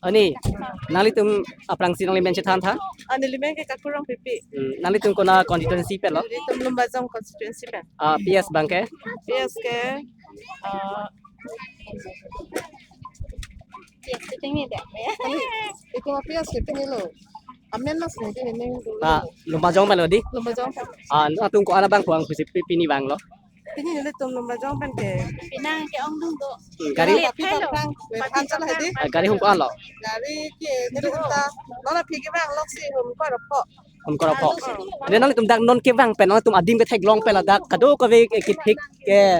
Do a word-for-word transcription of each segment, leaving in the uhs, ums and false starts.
Ani, nanglitum aphrangsi nangli men chethan tha? Ah, neli men ke Kaku Rongpipi. Hmm, nanglitum konat constituency pen lo? Nelitum Lumbajong constituency pen. Ah, P S abang ke? P S ke, ah, P S ke tingni deh. Itum P S ke tingni lo. Amen mas ni tingni dulu. Ah, Lumbajong pen lo dei? Lumbajong pen. Ah, nanglitum konat abang puang pusi pi-, pini vanglo? Pini nelitum Lumbajong pen ke. Penang ke-ongdung do. Hmm, gari. Tapi bang, kan salah dei. Ah, gari hum ko-an lo? Gari ke, nelitum ta, non aphi kevang loksi hum ko-an po. Hum ko-an po. Ante nanglitum dak non kevang pen, nanglitum adim ketheklong pen ladak kadokave ke kethek ke,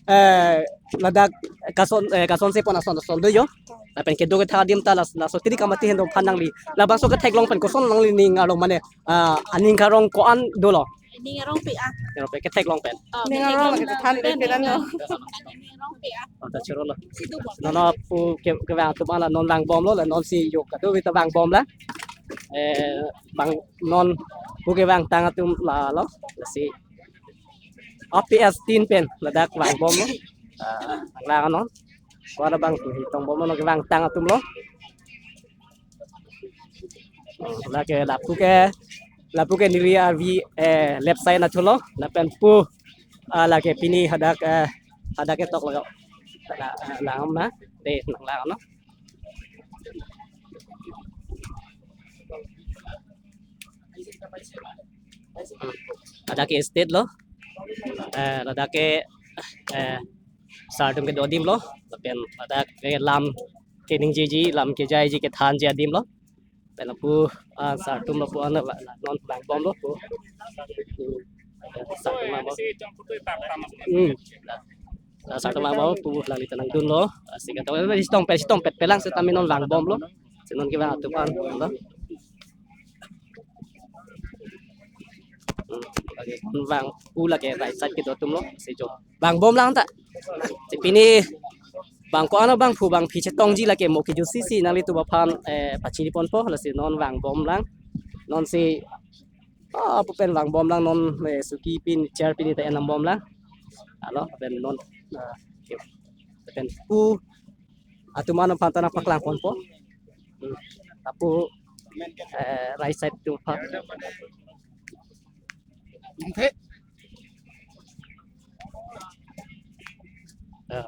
eh, ladak kason, eh, kasonse pon ason ason do yo. Lapen kedo kethak adim ta las-, laso tiri kamati hendo aphan nangli. Labangso ketheklong pen koson nanglining arlo mane, ah, aning karong ko-an dolo? Ning arong pi ah. Arong pi ketheklong pen. Oh, ning arong lake than pen pen pen no. Ning arong pi ah. Oh, ta choro lo. Situ bo. Non non pu ke, kevang atum ala non vangbom lo, la nonsi yok kadokave ta vangbom la. Eh, bang non pu kevangtang atum la lo, lasi. Oh, P S tin pen ladak vangbom lo. Ah, lang non. Konat abang pu hitongbom lo, non kevangtang atum lo. Lake lapu ke, lapu ke neli arvi, eh, left side nathulo, lapen pu, ah, lake pini hadak, eh, hadak ketok lo. La, eh, lang ma, dei nanglang non. Hadak ke stage lo, eh, hadak ke, eh, sar atum kedo adim lo, lapen hadak ke lam keningjeji, lam kejaiji kethanji adim lo. Pen lapu, ah, sar atum lapu an la, la, non vangbom lo pu. Hmm. Sar atum vangbom lo pu. Hmm. La, la sar atum vangbom pu, la neli ta nangdun lo. Ah, si kata, eh, sitong pet, sitong pet pelang setame non vangbom lo. Si non kevang atum an lo. Hmm. Lake non vang pu lake right side kedo atum lo. Si jo. Vangbom lang ta. Si pini bang ko-an abang pu bang aphi chetongji lake mo kejutsi si nanglitum aphan, eh, pachini ponpo, lasi non vangbom lang. Nonsi, ah, pu pen vangbom lang non, eh, suki pin chair pin ta enam bom lang. Alo, pen non, ah, pen pu atum an aphan ta nangpaklang ponpo. Hmm. Lapu, eh, right side atum aphan. Eh,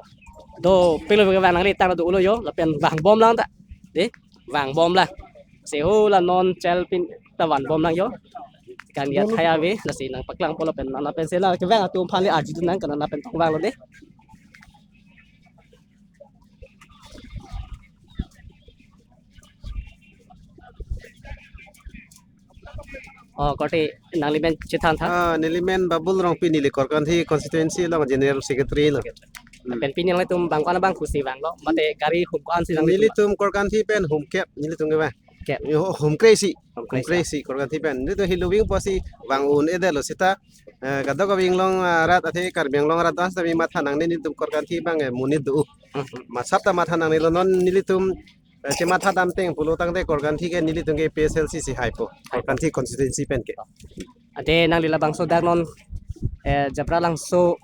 dopik lo kevang nangli tang do ulo yo, lapen vangbom lang ta. Dei, vangbom lang. Si ho la non chel pin ta vangbom lang yo. Kan ya thaya ave, lasi nangpaklang po lapen non lapen si la kevang atum aphan le arjudun nang konat pen tong vanglo dei. Oh, korte nangli men chethan tha? Ah, neli men Babul Rongpi, neli Korkanthi constituency along general secretary lo. Hmm. Pen pini nanglitum bang ko-an abang pusi vanglo, mate gari hum ko-an si nanglitum? Nelitum Korkanthi pen hum kep, nelitum kevang. Kep. Yo, hum kre-isi. Hum kre-isi. Hum kre-isi, Korkanthi pen. Nelitum hiloving pusi vang un-edetlo seta, eh, kadokave Inglong, ah, rat athe Karbi Anglong arat do-an setame matha nangne, nelitum Korkanthi abang, eh, monit do. Hmm. Masap ta matha nangnelo, non nelitum, eh, chematha dam teng pulo tangte Korkanthi ke nelitum ke P S L C si haipo. Korkanthi constituency pen ke. Ante nangli labangso dak non, eh, Japralangso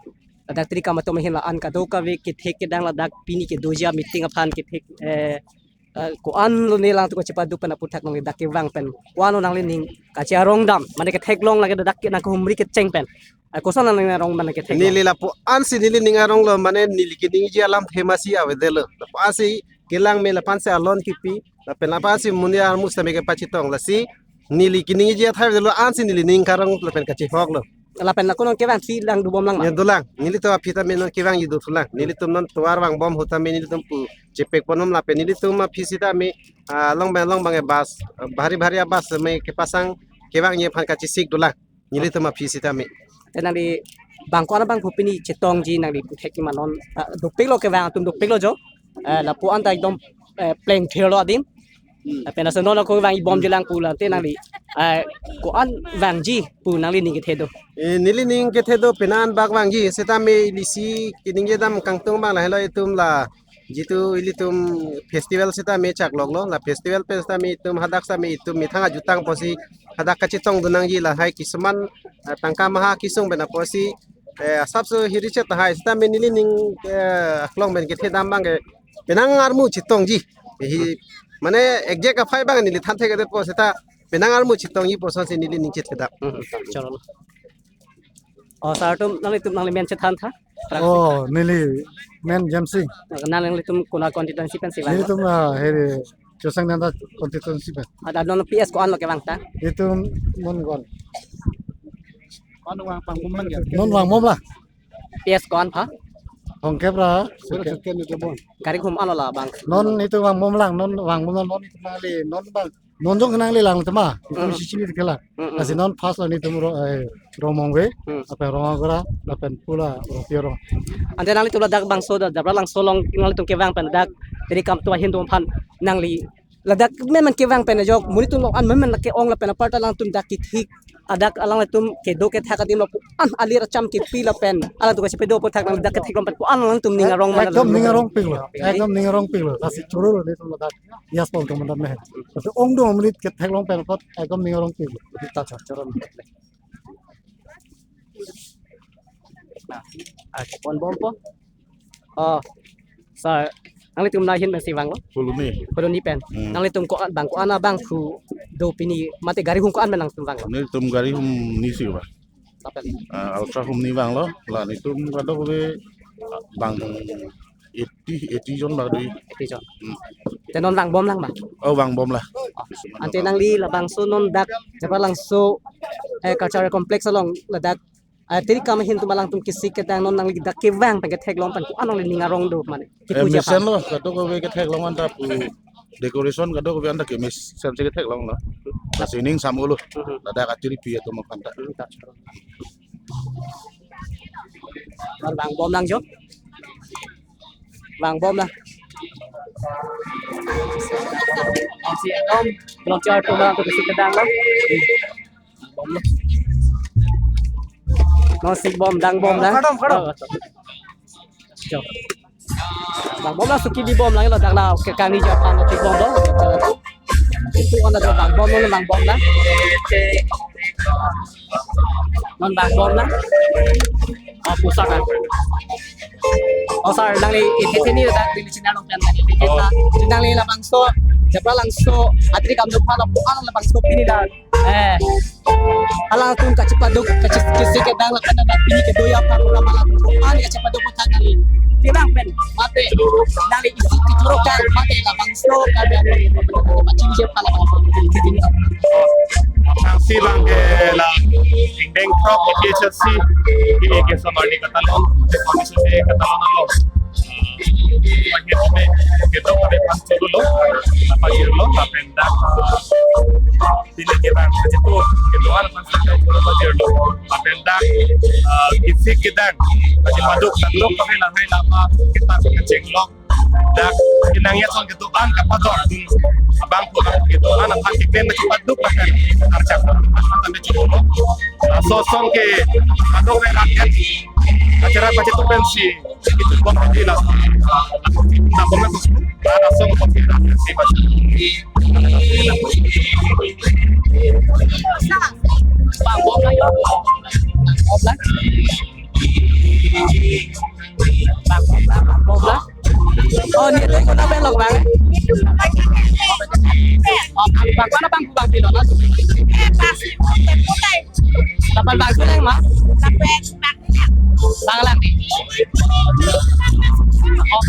dak tiri kam atum ahin la-an kadokave kethek kedang ladak pini kedoji a-meeting aphan kethek, eh, eh, ko-an lone lang tu kachepadu pen aphuthak nangli dak kevang pen ko-an lo nanglining kache-arong dam, mane ketheklong lake dak ke nangkehumri kecheng pen. Eh, koson nangli arong mane kethek? Neli lapu-an si nelining arong lo, mane neli keningjeji alamthe masi avedetlo. Lapu-an si kelang me lapu-an si alon kipi, lapen lapu-an si monit armu setame kepachetong, lasi neli keningjeji athai avedetlo, ansi nelining karong lapen kachihok lo. Lapen la ko non kevangsi lang dobom lang ma? Ya dolang. Nelitum aphi tame non kevangji dothulang. Nelitum non tovar vangbom ahut tame nelitum pu chepek ponbom lapen nelitum aphi setame, ah, along abang along abang bus, ah, bhari bhari a-bus setame kepasang kevangji aphan kachesik dolang. Nelitum aphi setame. Te nangli bang ko-an abang pu pini chetongji nangli pu thek ma non, ah, dopik lo kevang atum dopik lo jo. Eh, lapu-an ta ekdom, eh, pleng thir lo adim. Hmm. Lapen laso non ako vangji bomji lang pu la te nangli, eh, ko-an vangji pu nanglining kethe do? Eh, nelining kethe do penang bak vangji setame lasi keningje dam kangtung abang lahelo itum la jitu ilitum festival setame chakloklo, la festival pen setame itum hadak setame itum methang ajutang pusi hadak kachetongdun nangji lahai kisuman, eh, tangka maha kesung pen apotsi, eh, asapso hiri chet tahai setame nelining, eh, aklong pen kethe dam abang ke penang armu chetongji. Hi Mane exact aphai abang neli than thekthedetpo seta penang armu chetongji pu asonsi neli ning chethedak. Hmm, choro. Oh, sir atum, nanglitum nangli men chethan tha? Oh, neli men James Sing. Nanglitum konat constituency pensi vang? Nelitum, ah, heri Chosang Nanda constituency pen. Ada non P S ko-an lo kevang ta? Itum non ko-an. Non vangbom lang. P S ko-an pha? Hongkep ra. Gari hum alo labang. Non itum vangbom lang, non vangbom lang, non itum nangli, non abang. Non jong nangli lang tema. Itum Hmm. sisi ni kela. Hmm, hmm. Lasi non first lo nelitum ro, eh, Rongmongve, Hmm. lapen Rongagora, lapen pula Rongpi arong. Ante nanglitum ladak bangso dak Japralangso along nanglitum kevang pen dak Tiri Kamto ahin atum aphan nangli ladak men men kevang pen ajok, monit atum lo-an men men ke-ong lapen aparta alangtum dak kethik, adak alangtum kedo kethak adim lo pu-an alir acham kepi lapen alangtum kachepaduk aphuthak nangli dak ketheklong pen ko-an alangtum ning arong ma? Ekdom ning arongpik lo. Ekdom ning arongpik lo. Lasi choro lo nelitum ladak. Yes, pon tum mandat mehen. Lasi ongdung amonit ketheklong pen apot ekdom ning arongpik lo. Ta choro, choro. Nah, ah, pon bompo. Oh, sir, nanglitum lahin pensi vanglo? Colony. Colony pen. Hmm. Nanglitum ko-an abang, ko-an abangphu do pini, mate gari hum ko-an pen nangtum vanglo? Nelitum gari hum ni si ba. Lapen? Ah, Ultra hum ni vanglo, la nelitum kadokave bang eighty, eighty jon bang dei. Eighty jon. Hmm. Te non vangbom lang ba? Oh, vangbom lang. Oh. Ante nangli labangso non dak Japralangso, eh, cultural complex along ladak, eh, Tiri Kam ahin atum alangtum kesik kedang non nangli dak kevang pen ketheklong pen ko-an alangli ning arong do mane? Eh, kipu ja mesen phan lo, kadokave ketheklong anta pu decoration kadokave anta kemesen si ketheklong lo. Lasi ning sam-o lo. Mhm. Ladak atiripi atum aphan ta. Hmm, ta. Non vangbom lang jo. Vangbom lang. Si atom, non char tu lang tu si kedang lang. Vangbom lang. Non si bom, dang bom lang. Kadam, kadam. Oh, jo. Vangbom lang, suki bi bom lang lo dak la kekang ni jo aphan ti bom do. Itu anda do vangbom lo, vangbom lang. Non vangbom lang. Oh, pusaka. Oh, sir, nangli iti tini dak di channel along pen nangli iti Oh. ta. Nangli labangso Japralangso Tiri Kam atum aphan lapu-an labangso pini dak. Eh. Alangtum kachepaduk, kache-, kesik kedang lapen dak pini kedo ya aphan program alangtum ko-an kachepaduk aphuthak nangli. Kevang pen, mate, nangli isi kejorok kan, mate labangso, kami anu, macam je pala. Aphrangsi abang ke la ingdeng throk A P H L C, A P H L C Samardi Katalon, Commission de Katalon along. Wahid me, kedo kami pantulu lo, apa lo, lapen dak, ah, pini kevang, itu, kedo an pantulu lo, apa lo, lapen dak, ah, isi kedang, kachepaduk, dak lo, kami lahai lama, kita kecheng lo, dak, inang ya son kedo an kapadok dun, abangphu dak kedo an aphan keklem kachepaduk lapen arjak, lapen chulo. Laso asong ke adong rakyat acara pachitup pensi itu bom di la. Dak bom itu dak asong bom di la si bom. Bang bom la yo. Bom la. Bang bom la, bang bom la. Oh, ni tu ko na belok bang. Oh, bang mana bang bang pilo na? Dapat bang sulang ma? Bang lang ni. Oh.